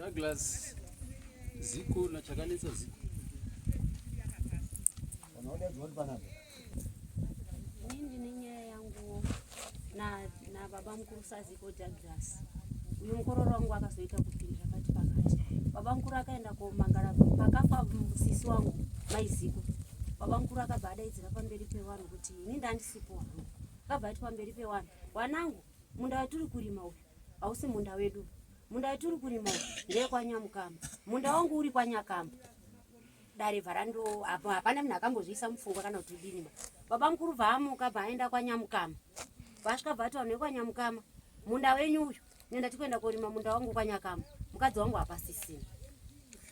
Douglas Ziko na Chakanetsa Ziko. Ini ndine nyaya yangu na na baba mukuru saZiko Douglas. Uyu mukororo wangu akazoita kupindira pakati pakati. Baba mukuru akaenda komangara pakafa sisi wangu mai Ziko. Baba mukuru akabva adaidzira pamberi pevanhu kuti ini ndandisipo hangu. Akabva ati pamberi pevanhu, wanangu munda watiri kurima uyu hausi munda wedu. Munda wetiri kurima uyu ndewekwanyamukamba. Munda wangu uri kwanyakamba. Dare bva rando apo hapana munhu akambozviisa mupfungwa kana kuti udini ba. Baba mukuru bva amuka bva aenda kwanyamukama. Vasvika bva ati vanhu vekwanyamukama munda wenyu uyu nenda tikuenda korima munda wangu kwanyakama. Mukadzi wangu hapasisina.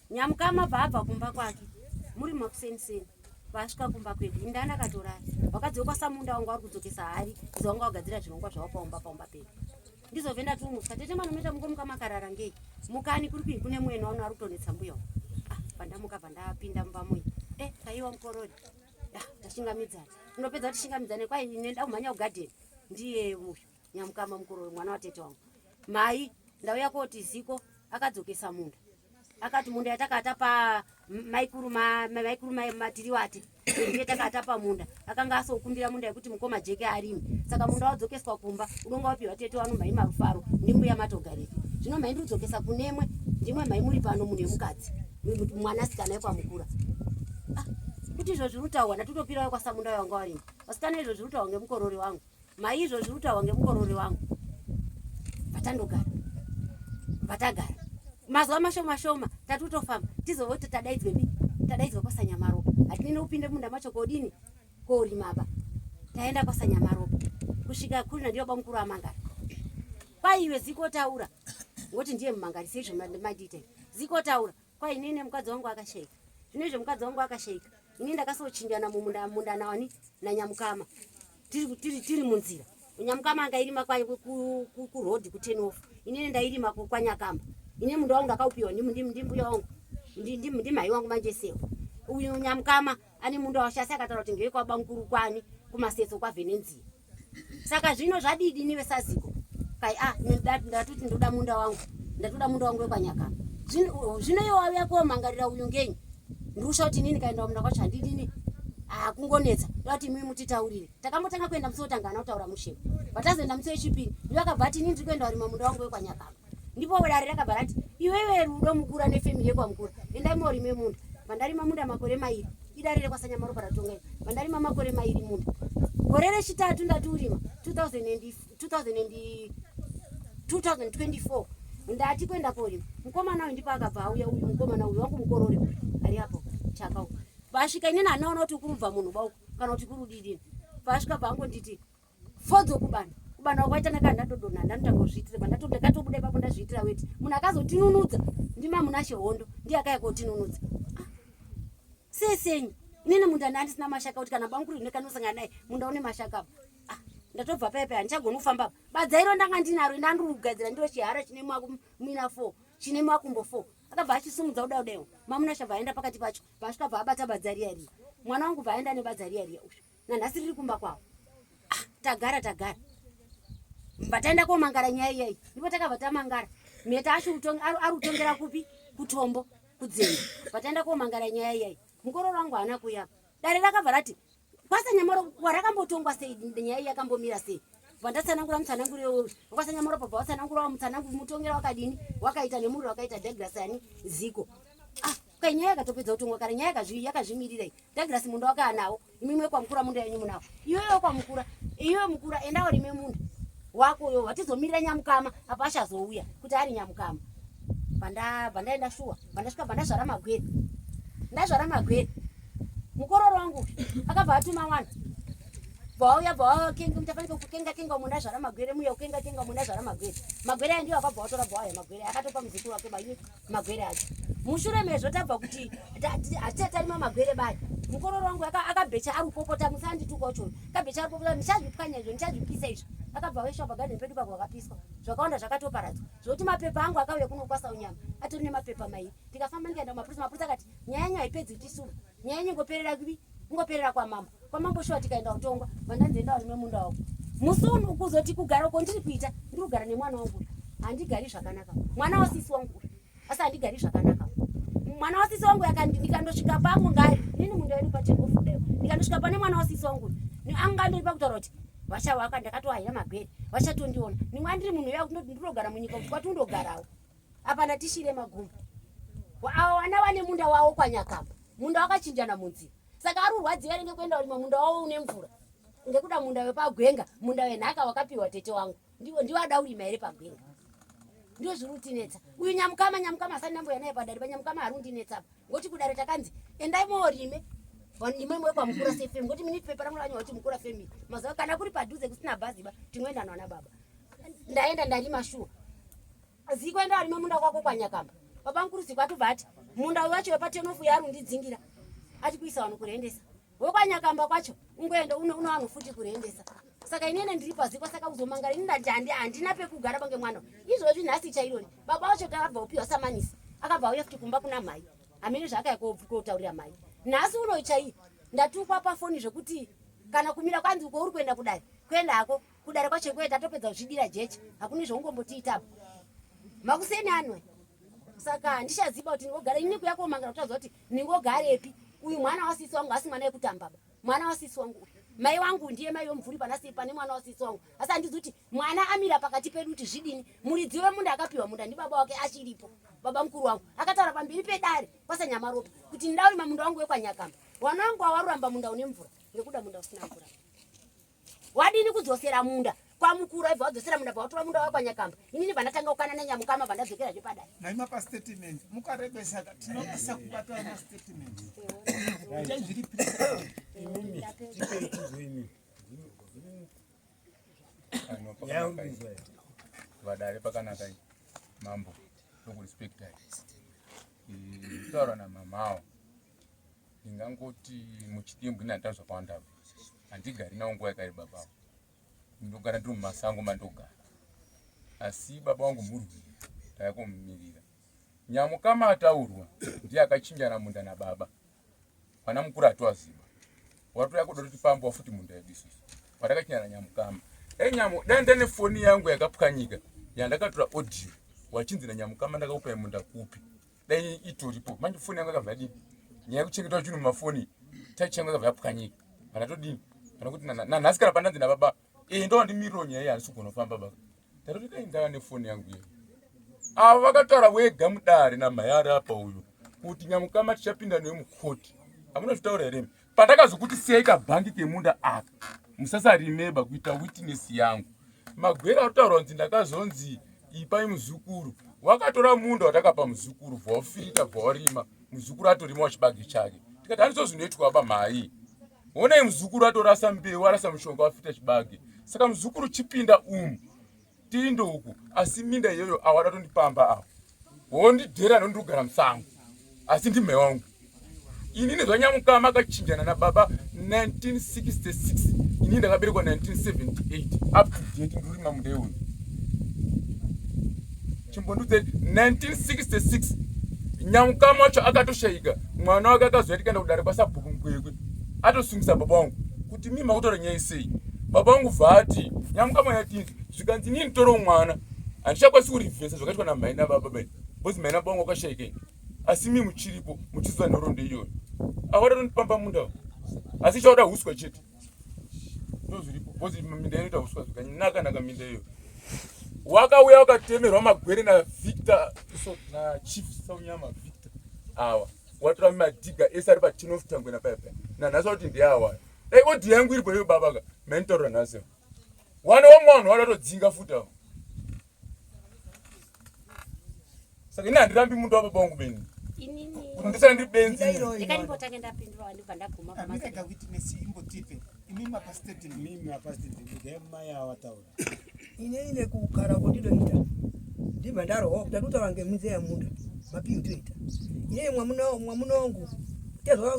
Nyamukama bva abva kumba kwake muri makuseniseni vasvika kumba kwedu indani akatorara vakadzi vekwasamunda wangu vari kudzokesa hari idzo vanga vagadzira zvirongwa zvavo paumba paumba pedu ndizobve ndatiumutswa tete manonoita mungomuka makarara ngei mukani kuri kuii kune mwena wano ari kutonetsa mbuya ah, pandamuka pandapinda mumba muya e eh, kaiwa mukorori ah, tashingamidzana unopedza kuti shingamidzane kwai nenda kumhanya kugadheni ndiye uyu nyamukama mukorori mwana watete wangu mai ndauya koti ziko akadzokesa munda akati munda yatakata pa maikuru maikuru matiriwate ndiye takata pamunda akanga asokumbira munda yekuti mukoma jeke arime saka munda wadzokeswa kumba unonga wapiwa tete wano mhai marufaro ndimbuya matogarepi zvino mhai ndikudzokesa kunemwe ndimwe mhai muri pano munhu yemukadzi mwanasikana yekwamukura ah, kuti izvo zviri kutaurwa ndatotopirawo kwasamunda wanga warima vasikana izvo zviri kutaurwa ngemukorori wangu Mai izvo zviri kutaurwa ngemukorore wangu vatandogara vatagara mazuva mashoma shoma tatutofamba tizovoti tadaidzwe bi tadaidzwa kwasanyamaropa hatinene kupinde munda macho kodini korima ba taenda kwasanyamaropa kusvika kuri ndiyo bamukuru amangara kwaiwe zikotaura ngoti ndiye mumangari seizvo mandiita zikotaura Kwa inini mukadzi wangu akashaika. Zvino izvo mukadzi wangu akashaika. Ini ndakasochinjana mumunda munda nawani nanyamukama. Tiri tiri tiri munzira. Nyamukama anga irima kwa ku ku, ku road ku turn off. Inini ndairima ku kwa Nyakamba. Ini munda wangu ndakaupiwa ndi ndi ndi mbuya wangu. Ndi ndi ndi mai wangu manje sewo. Uyu Nyamukama ane munda washasi akataura kuti ngewe kwa bamukuru kwani kumasetso kwa Venenzia. Saka zvino zvadidi niwe saziko kai ah ndatoti ndoda munda wangu ndatoda munda wangu wekwanyaka zvino iwe wauya komangarira uyu ngenyi ndirusha kuti inini kaenda munda kwacho handidini ah kungonetsa ndoda kuti imimi mutitaurire takambotanga kuenda musi wotanga ana kutaura mushe vatazoenda musi wechipiri ndiyo akabva ati inini ndiri kuenda warima munda wangu wekwanyakama ndipo dare rakabva rati iwewe rudo mukura nefemili yekwamukura endai morime munda vandarima munda makore mairi idare rekwasanyamaropa ratonga iri vandarima makore mairi munda gore rechitatu ndati urima 2024 ndati kuenda korima mukomana uyu ndipo akabva auya uyu mukomana uyu wangu mukorore uyu ari apo chaka uyu vasvika inini anaona kuti kurubva munhu bauku kana kuti kurudidini vasvika bvangonditi Fodzo kubana kubana kwaita ndaka ndatodonha ndanotanga kuzviitira pandakatobuda ipapo ndazviitira weti munhu akazotinunudza ndimamunashe hondo ndiye akaya kotinunudza ah, sesenyi inini munda ndandisina mashaka kuti kana bamukuru ine kanosangana naye munda une mashaka apa ah, ndatobva paya paya handichagoni kufamba apa badza iro ndanga ndinaro ndandiri kugadzira ndiro chihara chine muina four chine makumbo four akabva achisumudza kuda kudewo mamunashe bva aenda pakati pacho vasvika bva abata badza riya riya mwana wangu bva aenda nebadza riya riya uyu nanhasi riri kumba kwavo ah, tagara tagara bva taenda komangara nyaya iyayi ndipo takabva tamangara mheta acho ari kutongera kupi kutombo kudzembe bva taenda komangara nyaya iyayi mukororo wangu haana kuya dare rakabva rati kwasanyamaro warakambotongwa sei nyaya iyi yakambomira sei vandatsanangura mutsananguri kwasanyamaro pabva watsanangura mutsanangu mutongera wakadini wakaita nemuriro wakaita Douglas ani ziko ah kai nyaya yakatopedza kutongwa kare nyaya yakazvimirira iyi Douglas munda wakaanawo imimi wekwamukura munda yenyu munawo iwewe wekwamukura iwewe mukura enda warime munda wako uyo watizomirira nyamukama apa achazouya kuti ari nyamukama pandaenda shuwa pandasvika pandazvara magwere ndazvara magwere mukororo wangu akabva atuma mwana bvauya bvawakenga muchafanike kukenga kenga umo ndazvara magwere muya kukenga kenga umo ndazvara magwere magwere aya ndiwo akabva watora bvauya magwere akatopa muzukuru wake bayi magwere acho mushure mezvo tabva kuti hatichatarima magwere baya mukororo wangu akabhecha ari kupopota musandituka ucho akabhecha ari kupopota ndichazvipwanya izvo ndichazvipisa izvo akabva waiswa pagadheni pedu pako akapiswa zvakawanda zvakatoparadzwa zvokuti mapepa angu akauya kunokwasa unyama atori nemapepa mairi ndikafamba ndikaenda kumapurisa mapurisa akati nyaya yenyu haipedzi kutisuma nyaya yenyu ingoperera kupi ingoperera kwamambo kwamambo shuwa tikaenda kutongwa vandanzi enda warime munda wako musi uno kuzoti kugara uko ndiri kuita ndiri kugara nemwana wangu uyu handigari zvakanaka mwana wasisi wangu uyu. Asi handigari zvakanaka. Mwana wasisi wangu ndikandosvika pangu ngari nini munda wedu patengofudayo. Ndikandosvika pane mwana wasisi wangu angandori pakutaura kuti vachawaka ndakatoahira magwere vachatondiona. Nimwe ndiri munhu uya ndinogara munyika kuti kwatundogarawo. Apa ndatishire magumbo. Avo vana vane munda wavo kwaNyakamba. Munda wakachinjana munzira. Saka ari urwadziwa here ngekuenda kurima munda wavo une mvura? Ngekuda munda wepagwenga, munda wenhaka wakapiwa tete wangu. Ndiwo ndiwo ada kurima here pagwenga? Ndiwo zviri kutinetsa. Uyu Nyamukama, Nyamukama asati ndamboya naye padare paNyamukama ari kundinetsa apa. Ngoti kudare takanzi endai moorime. Imwe imwe kwamukura sefem ngoti minute paper rangu rakanyorwa kuti mukura family. Mazuva kana kuri padhuze kusina bhazi ba tingoenda naana baba. Ndaenda ndarima shuwa. Ziko enda arime munda kwako kwaNyakamba. Baba mukuru Ziko atobva ati munda wacho wepatenofu yaari undidzingira. Ati kuisa vanhu kurendesa. WekwaNyakamba kwacho ungoenda uno uno vanhu futi kurendesa. Saka inene ndiri paziko saka uzomangara ini ndati handi handina pekugara pange mwana. Izvozvi nhasi chaironi. Baba wacho akabva upiwa samanisi. Akabva auya futi kumba kuna mhai. Hamene zvaakaya kotaurira mhai. Nhasi uno chai ndatukwa pafoni zvekuti kana kumira kwanzi uko uri kuenda kudare. Kuenda hako kudare kwacho ikweyo tatopedza kuzvidira jecha hakuni zvaungombotiita apo makuseni anwe saka handichaziva kuti ndingogara ini kuya komangara kutaudza kuti ndingogarepi uyu mwana wasisi wangu asi mwana yekutamba ba mwana wasisi wangu uyu mai wangu ndiye mai wemumvuri panasi pane mwana wasisi wangu asi handizi kuti mwana amira pakati pedu kuti zvidini muridzi wemunda akapiwa munda ndibaba wake achiripo baba mukuru wangu akataura pamberi pedare kwasanyamaropa kuti ndaurima munda wangu wekwanyakamba wana wangu awaruramba munda une mvura ngekuda munda usina mvura Wadini kudzosera munda kwamukuru aibva wadzosera munda pawatora munda wakwanyakamba inini vandatanga kukana nanyamukama vandadzokera zvepadai naima pastatement mukarebesa tinokasa kubata mastatement itai zviri vadare pakanaka mambo tokurespectai kutaura namamawo Ndingangoti muchidimbu ini handina zvakawanda handigari nawo nguva yakareba baba ndogara ndiri mumasango mandogara asi baba wangu murwiri ndaikummirira nyamukama ataurwa ndiye akachinjana munda nababa vana mukuru hatiwaziva watouya kuda kuti pambo wafuti munda yedu isusu watakachinjana nyamukama dai nyamu dai ndane foni yangu yakapwanyika yandakatora audio wachinzi nanyamukama ndakakupai munda kupi dai itoripo manje foni yangu yakabva yadini nyaya yekuchengeta chinhu mumafoni tachi yangu yakabva yapwanyika kana todini kana kuti nanhasi kana pandanzi nababa ee ndo wandimiriro nyaya iyi handisi kugona kufamba baba ndatoti dai ndava nefoni yangu iye ava vakataura wega mudare namhai ari apa uyu kuti nyamukama tichapinda newe mukoti hamuna zvitaura here Pandakazokuti siyai kabhangi kemunda aka musasarimeba kuita witness yangu. Magwere arikutaurwa kunzi ndakazonzi ipai muzukuru. Wakatora munda watakapa muzukuru bva wafirita bva warima. Muzukuru atorima chibage chake. Tikati handizvo zvinoitwa baba mhai. Honai muzukuru atorasa mbeu arasa mushonga wafita chibage. Saka muzukuru chipinda umu. Tindo uku asi minda iyoyo awada tondipamba apo. Wondidhera nondogara musango. Asi ndimhe wangu. Inini zvanyamukama akachinjana nababa 1966 inini ndakaberekwa 1978 up to date ndiri mamunda iwoyo. Chimbondudze 1966 nyamukama wacho akatoshaika mwana wake akazouya tikaenda kudare kwasabhuku mukwekwe atosungisa baba wangu kuti mii makutaura nyaya sei baba vangu vati nyamukama yatinzi zvikanzi inini toro mwana handichakwanisi kurivhesa zvakaitwa namhai nababa bai bcause mhai nababa vangu vakashaika asi mi muchiripo muchiziva nhoroondo iyoyo awada tondipamba munda asi chauda huswa chete ndozviripo bcause minda inoita huswa zvakanaka naka minda iyoyo wakauya wakatemerwa magwere navictor so nachief saunyama victor awa watora madhiga ese ari patinof tangwena paya paya nanhasi wakuti ndeawa dai odi yangu iripo iyo baba ka mainditaurira nhasi wana wamwe vanhu wadatodzinga futi awa saka ini handirambi mundu wababa wangu beni kuti ndisana ndiri benzi ndikanimbotange ndapindura ndibva ndaguma Amirega witness imbotipe imi mapa statement Mimi mapa statement ndai mai awataura. Ine ine kukara kwandinoita ndibva ndarohwa kuti andikutaura ngeminze yamunda mapii ndinoita ine mwamuna mwamuna wangu tezvara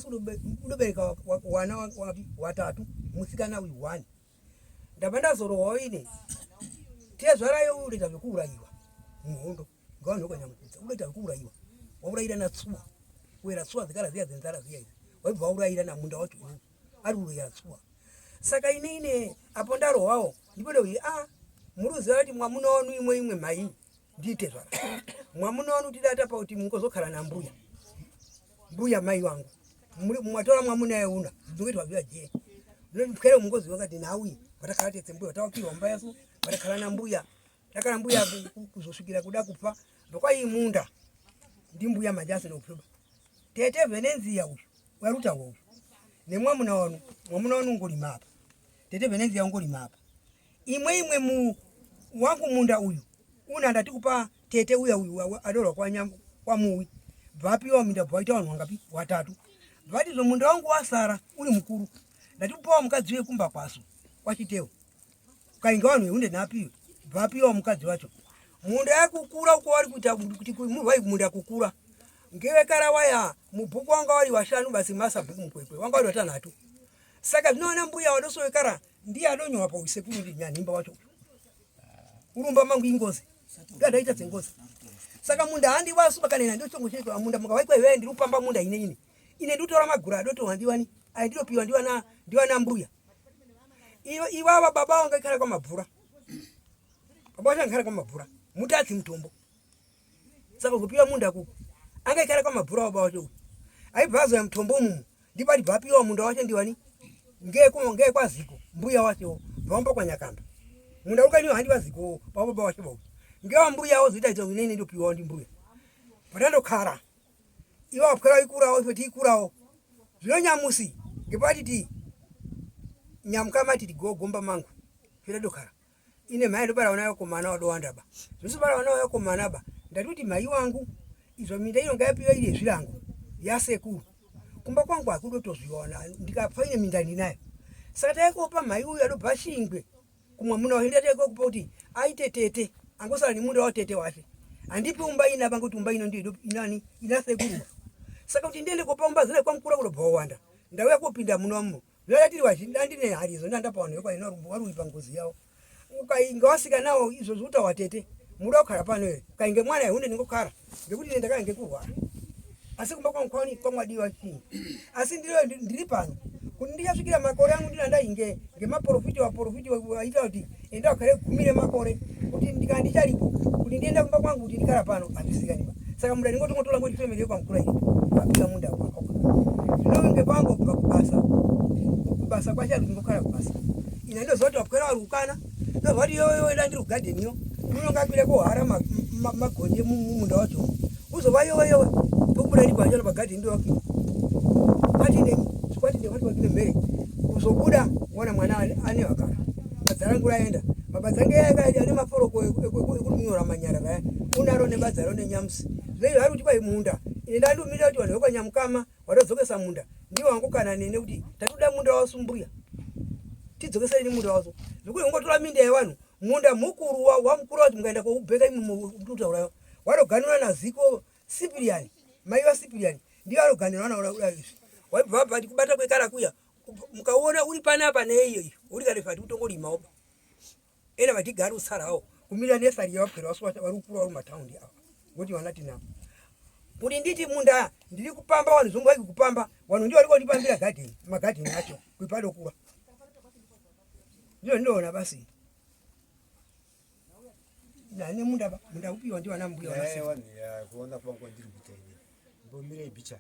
unobereka wana watatu musikana uyu one ndabva ndazorohwawo ine tezvara yo unoita zvekuurayiwa muhondo ngevanhu vekwanyamukudza unoita zvekuurayiwa waurayira natsuwa kuera tsuwa dzikara dziya dzenzara dziya idzi waibva waurayira namunda wacho iwowo ari kuroyera tsuwa saka ine ine apo ndarohwawo ndipo ndokuti a ah, muri kuziva kuti mwamuna wanu imwe imwe mhai Nditezvara mwamuna wanu tidata pauti mungozokhala na mbuya mbuya mai wangu mwatora mwamuna yeuna zvingoitwa zviya je mukere mungozi wakati nawi vatakhala tetse mbuya tawapiwa mbayasu vatakhala na mbuya takhala mbuya kuzosvikira kuda kufa ndokwai munda ndi mbuya majasi nokupfuba tete venenziya uyu warutawo uyu nemwamuna wanu mwamuna wanu ungolima apa tete venenziya ungolima apa imwe imwe mu wangu munda uyu una ndatikupa tete uya uyu adolwa kwa nyam, kwa muwi vapiwa minda bvaita vanhu wangapi watatu vatizo munda wangu wasara uri mukuru ndatikupawa mukadzi wekumba kwaso kwachitewo kainga vanhu veunde napiwe vapiwa mukadzi wacho munda yakukura uko wari kuita kuti murwai munda kukura ngevekara waya mubhuku wanga wari washanu basi masabhuku mukwekwe wanga wari watanhatu saka zvinoona mbuya wadosowekara ndiye adonyorwa pausekuru ndi nyanhimba wacho urumba mangu ingozi ndadaita dzengozi saka munda handi wasu bakanena ndio chongo chetu munda mukawaikwa iwewe ndiri kupamba munda ine ine ine ndikutora magura adotohwa ndiwani aindiropiwa ndiwana ndiwana mbuya iwawa baba wanga ikhala kwa mabvura baba wacho angakhala kwa mabvura mutatsi mutombo saka kupiwa munda kuku angaikhala kwa mabvura baba wacho uyu aibva azoya mutombo umumu ndipo atibva apiwa munda wacho ndiwani ngee kwaziko mbuya wacho vaomba kwanyakamba munda ukaniwa handi waziko baba wacho bau ngewa mbuya wozoita idzo inene ndopiwawo ndi mbuya patandokhala iwo apwera ikurawo ife tiikurawo zvino nyamusi ngepatiti nyamukama titi gogomba mangu fetadokhala ine mai ndobara vana vakomana vadowanda ba zvinosibara vana vakomana ba ndati kuti mai wangu izvo minda ino ngayapiwa iri yezvirango yasekuru kumba kwangu hakudotozviona ndikafa ine minda ndinayo saka taikopa mai uyu adobva shingwe kumwamuna wake ndataikokupa kuti aite tete angosara nemunda watete wake handipi umba ina apa ngekuti umba ino ndiyo inani ina sekuru saka kuti ndiende kopa umba zina kwamukura kudobva wawanda ndauya kopinda munomu zvinova tiri vazhinji ndine harizo ndandapa vanhu vekwaina waruipa ngozi yavo ukainge wasikanawo izvozvi utawa tete muda kugara pano here ukainge mwana yehunde ndingogara ngekuti ine ndakainge kurwara asi kumba kwangu kwani kwamwadiwa chii asi ndiri pano kuti ndichasvikira makore angu ndina ndainge ngemaprofiti vaprofiti vaita kuti enda ugare gumi remakore kuti ndikana ndicharipo kuti ndienda kumba kwangu kuti ndikara pano hazvizikanima saka munda ndingotongotora ngoti family yekwamukura iyi vapika munda wakaoka zvino ngepangu kubva kubasa kubasa kwacho ndingokara kubasa ina ndoziva kuti wapwera vari kukana ndozva kuti yoyo ida ndiri kugadheniyo unonga kwire kohara magonye mumunda wacho uzova yowe yowe pokubuda ndipo hachana pagadheni ndowaki kwatine kwatine kwati kwatine mhere kuzobuda wana mwana ane vakara badza rangu raenda mabadza ange ane maforoko ekunyora manyara vaya unaro nebadza rao nenyamusi zvino vari kuti kwai munda ine ndandomira kuti vanhu vekwanyamukama watodzokesa munda ndiwo wangokana nene kuti tatoda munda wasumbuya tidzokesere nemunda waso zvekuti ungotora minda yevanhu munda mukuru wamukuru wati mukaenda koubheka imwe mutaurayo watoganura naziko sipiriani mai vasipiriani ndiyo anoganira vana izvi waibva wabva ati kubata kwekara kuya mukaona uri panapa neiyo iyo uri kare fati kutongorimawo pa ena vatigari usarawo kumira nesari yavapwera vasu vari kukura vari mumataundi ava ngokuti vana tinavo kuti nditi munda ndiri kupamba vanhu zvongo vaiki kupamba vanhu ndivo vari kundipambira gadheni magadheni acho kuipadokura ndizvo ndinoona basi nane munda ba munda upiwa ndiwo ana mbuya wana sewa kuona kwangu kwandiri kuita ini mbomirei bicha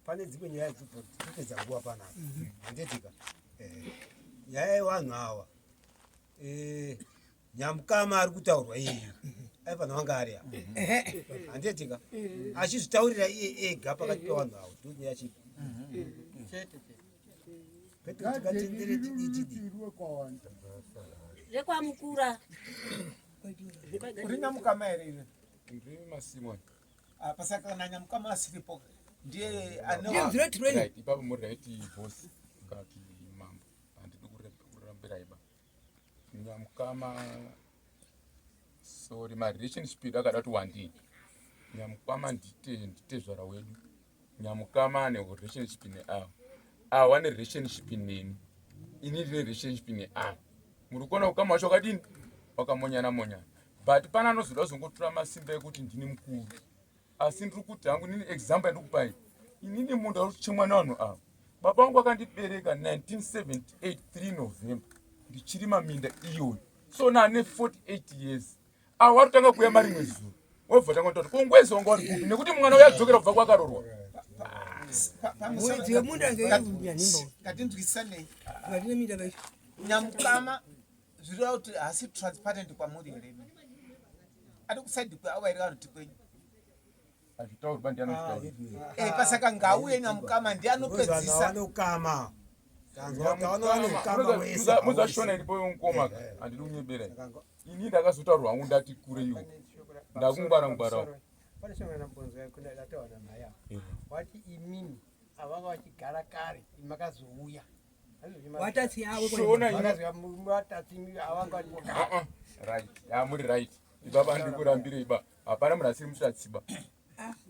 pane dzimwe nyaya dzikupedza nguva panapa handitika eh, nyaya yevanhu ava eh, nyamukama ari kutaurwa iyeyu aifanira wanga ari apa handitika achizvitaurira iye ega pakati pevanhu avo ndonyaya chipi kwete kuti tikatendere tidii tidii rekwamukura uri nyamukama here iwe ndiri masimoni Ah, pasaka kana nyamukama asiripo ndiye ane Ndiye mzire training. Right, ipapo muri right boss kana kuti mambo handidi kurambirai ba nyamukama sorry marelationship edu akada kuti wandei nyamukama ndite nditezvara wedu nyamukama ane relationship neavo avo ane relationship neni ini ndine relationship neavo muri kuona ukama wacho wakadini wakamonyana monyana but pana anozoda kuzongotora masimba ekuti ndini mukuru asi ndiri kuti hangu inini example yandikupai inini munda uri kuchemwa nevanhu ava baba vangu vakandibereka 1978 3 November ndichirima minda iyoyo so naane 48 years Awa warutanga kuuya marimwe zuro wobva tanga kutaura ko ngwezi wanga wari kupi nekuti mwana uya adzokera kubva kwakarorwa. Muridzi wemunda ngeinimba. Ngatinzwisisanei. Ngatine minda vaisho. Nyamukama zvireva kuti haasi transparent kwamuri here imi? Ari kusaidi kweavo here kana kuti kwenyu? Hazvitaurwi ba ndiani anozvitaura. Eh, pasaka ngauye nyamukama ndiye anopedzisa. Vanokama. Tanzwa taona vanokama wese. Muzashona iripo mukoma ka handidi kunyebera ini ndakazotaurwa hangu ndati kure iwo ndakungwara ngwarawo. Pane shoko randambonzwa kuna rataura namai ava. Wati imimi avanga vachigara kare imi makazouya. Watatsi avo Shona ino. Vakazouya watatsi imi avanga varipo kare. Uh-uh. Right. Ya muri right. Ibaba ndikurambire iba. Hapana munhu asiri mushatsiba.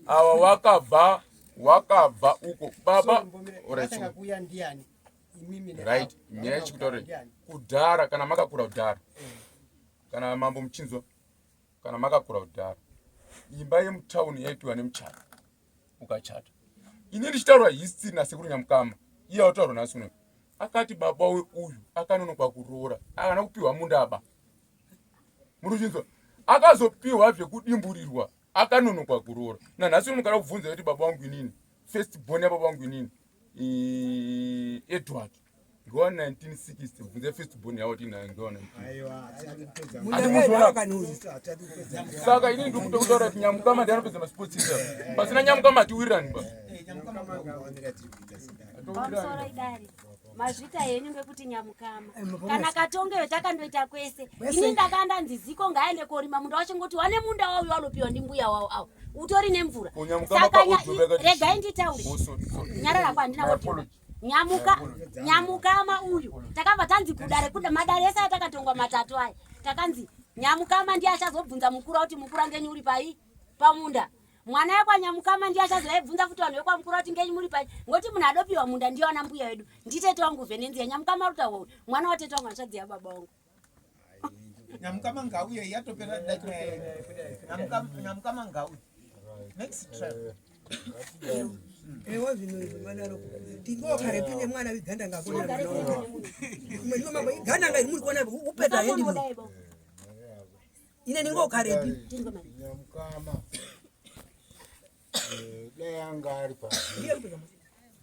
Ava wakabva wakabva uko baba. Alright. Atanga kuuya ndiani? Imimi ne Right. avo. Nyaya yechikutaura Ndiani? kudhara kana makakura kudhara. Kana mambo muchinzwa kana makakura kudhara. Imba yemutauni yaipiwa nemuchato. Ukachata. Ini ndichitaura history nasekuru Nyamukama. Iye autaura nhasi uno. Akati baba we uyu akanonoka kuroora. Akana kupiwa munda aba. Muri kuchinzwa? Akazopiwa zvekudimburirwa akanonoka kuroora. Nanhasi uno mukada kubvunza kuti baba wangu inini first born yababa wangu inini Edward ngewa 1960 bvunza first born yawo kuti ngewa 19 Aiwa, hatidi kupedza Munda Handi muzoona. ngeirakani hatidi kupedza nguva. Saka inini ndiri kutaura kuti Nyamukama ndiye anopedza masports ese. Pasina Nyamukama hatiwirirani ba. Eh, nyamukama Maonero atiri kuita sedare. Pamusoro idare mazvita henyu ngekuti nyamukama Eh, mapomesa. kana katongeyo takandoita kwese Kwese. ini ndakanda nziziko ngaende korima munda wacho ngoti wane munda wauyo walopiwa ndi mbuya wawo awo utori nemvura Ko Nyamukama saka paodzoka akati regai chii? nditaure Oh, sorry, sorry. nyarara kwandina My kutiwa apology. nyamuka nyamukama uyu takabva tanzi kudare kuda madare ese atakatongwa matatu aya takanzi nyamukama ndiye achazobvunza mukura kuti mukura ngenyi uri pai pamunda mwana wekwanyamukama ndiye achazoaibvunza futi vanhu vekwamukura kuti ngenyi muri pai ngoti munhu adopiwa munda ndiye ana mbuya wedu nditete wangu vhenenziya nyamukama rutawo mwana watete wangu hanzvadzi yababa wangu Nyamukama ngauye yatopera data. Nyamukama ngauye. Next trial. Ewa zvino izvi madaro tingokare pine mwana wiganda ngakona mwana wangu. Iganda ngari muri kuona upeta hendi muno. Ine ndingokarepi. Nyamukama dai anga ari pa Ndiye kupedza musi.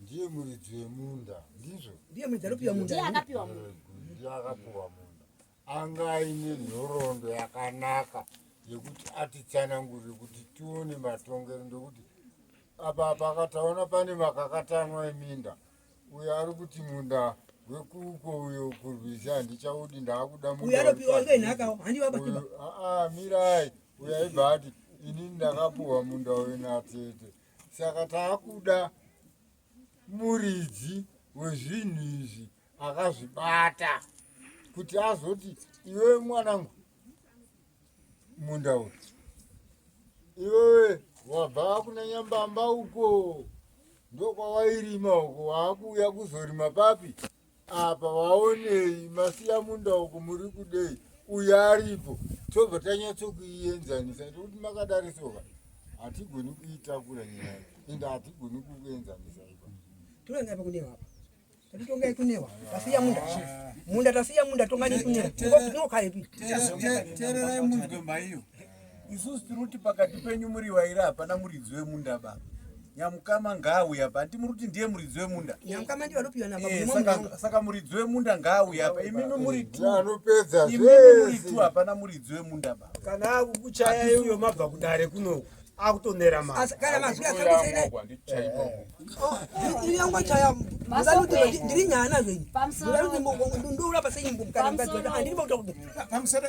ndiye muridzi wemunda ndizvo Ndiye muridzi anopiwa munda. ndiye akapiwa munda ndiye akapiwa munda anga aine nhoroondo yakanaka yekuti atitsanangurire kuti tione matongero ndokuti apa pakataona pane makakatanwa eminda uyo ari kuti munda wekuko uyo kurwizi handichaudi ndaakuda Uyo munda anopiwa uri ngenhaka handi baba Uyu, aa mirai uyo aibva ati inini ndakapuhwa munda uyu natete saka taakuda muridzi wezvinhu izvi akazvibata kuti azoti iwe mwanangu munda uyu iwewe wabva kuna nyambamba uko ndokwawairima uko waakuuya kuzorima papi apa waonei masiya munda uko muri kudei uyo aripo tobva tanyatsokuienzanisa nekuti makadarisoka hatigoni kuitakura nyaya ende hatigoni kukuenzanisa ipa Turenga pa kunewa apa. Tatitongai kunewa. Tasiya munda. Munda tasiya munda tongani kunewa. Ndingokarepi. Teererai munzwe maiyo. Isusu tiri kuti pakati penyu muri wairi hapana muridzi wemunda baba. Nyamukama ngaauye apa. Hanti muri kuti ndiye muridzi wemunda. Nyamukama ndiye anopiwa nababa. Eh, Mumwe saka muridzi wemunda ngaauye apa. Imimi muri Ndiye two. anopedza Imimi muri zvese two hapana muridzi wemunda baba. Kana akukuchaya uyo mabva kudare kunoku akutonera mari. Asi kana mazwi Ndinoyamwa akabisene uko, handichaipa uko. ini yangu chaya Masokwe. ndiri nyana zvenyu. Pamusoro. Ndurapa sei mukana mukadzi wacho handiri kuta kuti Pamusoro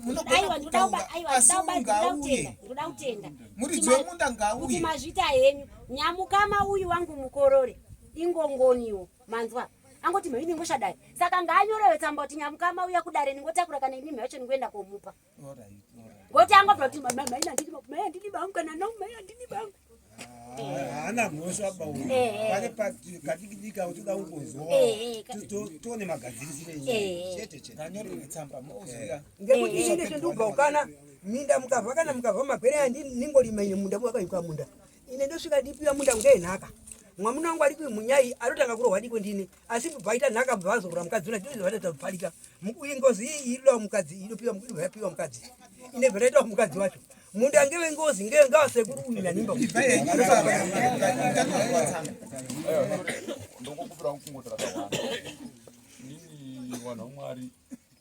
munogona aiwa ndoda kutaura aiwa asi ndoda ngauye. kutenda ndoda kutenda Muridzi wemunda kuti ngauye. mazvita henyu nyamukama uyu wangu mukorore ingongoniwo manzwa angoti mhai ningoshadai saka ngaanyorewe tsamba kuti nyamukama uya kudare ningotakura kana ini mhai yacho ningoenda komupa Alright, alright. ngoti angobva kuti mhai handidi mhai handidi bangu kana no mhai handidi bangu Haana mhosva ba uyu. Eh, eh. Pane kadikidika kuti uda kungonzwa. Eh, eh, Tione magadzirisire Eh, enyaya. eh. Chete chete. Nganyorerwe tsamba mouziya. ngekuti ini ndeshe ndubva ukana minda mukavha kana mukavha magwere andi ningorima ine munda mwakayuka munda ine ndosvika ndipiwa munda ngenhaka mwamuna wangu ari munyai anotanga kurohwa diko ndine asi bvaita nhaka bva azokura mukadzi una ndozvaita kupfalika uye ngozi iyi iridawo mukadzi inopiwa yapiwa mukadzi Ine zvataita mukadzi wacho. Munda ngewe ngozi ngewe ngawasekuru uyu nanimba. Ndokukupira kungoti rakawanda. Nini vanhu vaMwari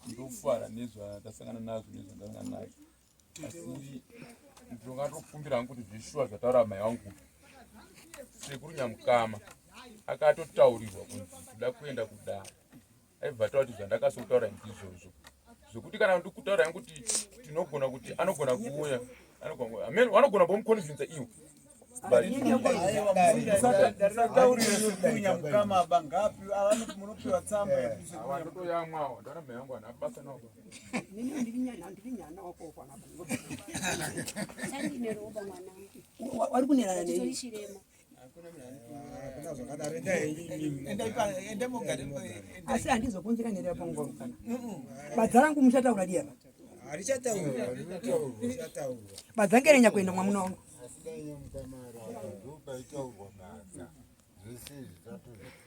ndofara nezvandasangana nazvo nezvandasangana nazvo. Asi ndingatokumbira hangu kuti zveshuwa zvataura mai vangu sekuru Nyamukama akatotaurirwa kunzi kuda kuenda kudare aibva ataura kuti zvandakasotaura ndizvozvo zvekuti kana ndikutaura yangu kuti tinogona kuti anogona kuuya anogona vanogona bomukonvinza iwo Taurire sekuru Nyamukama aba ngapi avanoti munopiwa tsamba yekuti sekuru Nyamukama. Ndotoyamwawo ndaona mai vangu hana basa navo. Chandineroba mwanangu. Wari kunerana Chitori nei? chirema. Asi handizokonzera nherera panguva kana. Badza rangu muchataura diya. Harichataurwa, richataurwa. Badza ngerenya kuenda mwamuna wangu. Asi dai Nyamukamara apa ndopaitaurwa badza zvese izvi tatozvipedza.